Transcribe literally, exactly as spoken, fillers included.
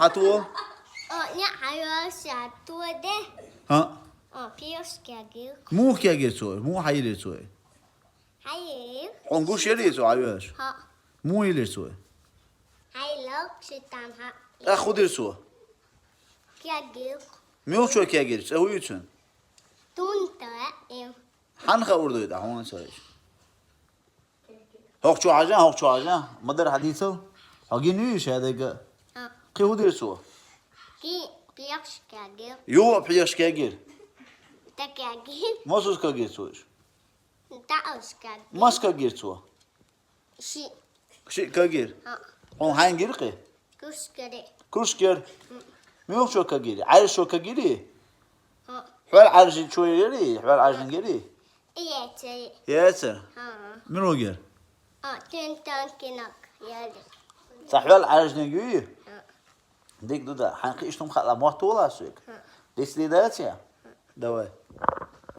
Хьан то? О, не, хьайоса то де. ХӀа? О, пьёшка гил. Муха кегир цо? Муха хьайрир цо? Хьайир. Хьуна гуш яли цо хьайош? Ха. Муха йилир цо? Хьайлок шитан ха. ТӀаккха хӀу дир цо? Кегил. Муха чо кегир? ЦӀе хӀу ю цун? Тунта им. Хьан хаур дой тӀа хьуна цо иш? ХӀокху чу хьажа, хӀокху чу хьажа. Ма дара хьан дийцал? Хьо гин ю иш хьадайга? Ха. Кхин хӀу дир цо? Ки пьёшка гил. Юха пхьеш кегир. Та кегил. Масуз кагир цо иш? Таушка гил. Мас кагир цо? Ши. Ши кагир. Ха. Хьуна хьайн гир кхи? Кушкари. Кушкер. Муха чо кагири? Ӏаьржа чо кагири? Ха. Хьол Ӏаьржа чо яри? Хьол Ӏаьржа гири? Иецери. Яцар. Ха. Мин вогер? А, тентан кинок. Яли. Ца хьол Ӏаьржа юи? Ха. Дик ду да. Хьан кхи иштум хала мотт вала сук. Дис ди даця? Давай.